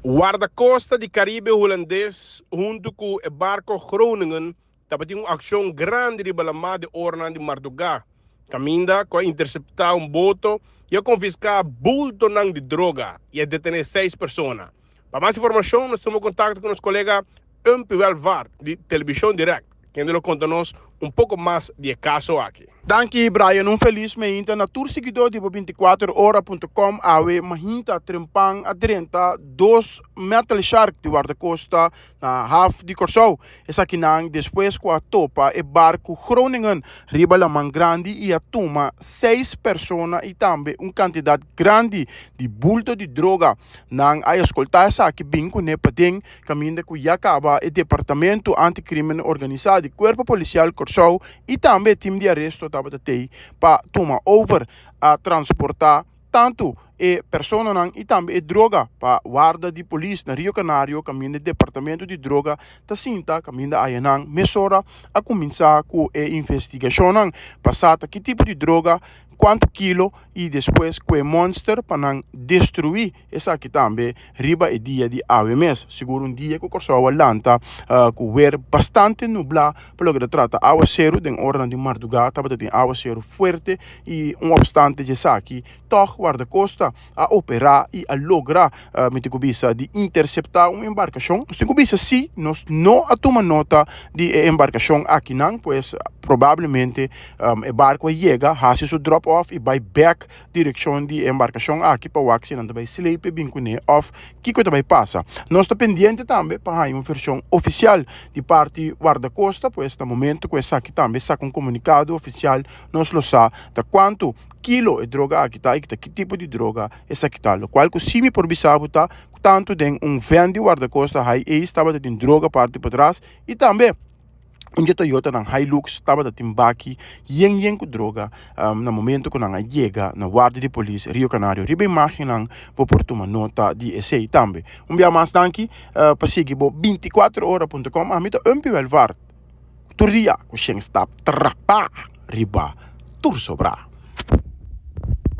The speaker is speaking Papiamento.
Wardakosta di Karibe Hulandes huntu ku e barko Groningen tabatin un akshon grandi riba lamá di oranan di mardugá, kaminda ku a interseptá un boto i a konfiská bultonan di droga i a detené seis persona. Pa mas informashon nos tuma kontakto ku nos kolega Umpy Welvaart di Televishon Direct, kende lo konta nos un poko mas di e kaso aki. Danki Brian, un felis mainta na tur siguidó di bo 24 ora punto com. Awe mainta trempan a drenta dos metal shark di Wardakosta na haf di Kòrsou. Esakinan despues ku a topa e barku Groningen riba laman grandi i a tuma seis persona i tambe un kantidat grandi di bulto di droga. Nan a eskoltá esaki bin kuné paden kaminda ku ya kaba e Departamento Anti-Krimen Organisá di Kuerpo Polisial Kòrsou i tambe e tim di aresto tabata tei pa tuma over. A transportá tantu e personanan i tambe e droga pa warda di polis na Rio Canario kaminda e Departamento di Droga ta sinta kaminda ayanan mesora a kuminsá ku e investigashonnan pa sa ta ki tipo di droga, kuantu kilo i despues ku e mònster pa nan destruí. Esaki tambe riba e dia di awe mes. Sigur un dia ku Kòrsou a lanta ku wer bastante nublá pa loke ta trata awaseru. Den oranan di mardugá tabata tin awaseru fuerte i un opstante di esaki tòg Wardakosta a operá i a logra, mi tin ku bisa, di interseptá un embarkashon. Nos tin ku bisa si nos no a tuma nota di e embarkashon akinan, pues probablemente e barku a yega hasi su drop off i bai bèk direkshon di e embarkashon aki pa wak si nan ta bai slepe bin kuné òf kiko ta bai pasa. Nos ta pendiente tambe pa haña un vershon ofisial di parti Wardakosta, pues na momento ku esaki tambe saka un komunikado ofisial nos lo sa ta kuantu kilo e droga aki ta i ta ki tipo di droga esaki ta. Lokual ku si mi por bisa bo ta ku tantu den un vèn di Wardakosta High Ace tabata tin droga parti patras i tambe. Un dje Toyotanan Hilux tabata tin baki yen yen ku droga na momento ku nan a yega na warda di polis Rio Canario. Riba imagennan bo por tuma nota di esei tambe. Un bia mas danki pa sigui bo 24 ora punto com. Ami ta Umpy Welvaart tur dia ku shen stap trapa riba tur sobra.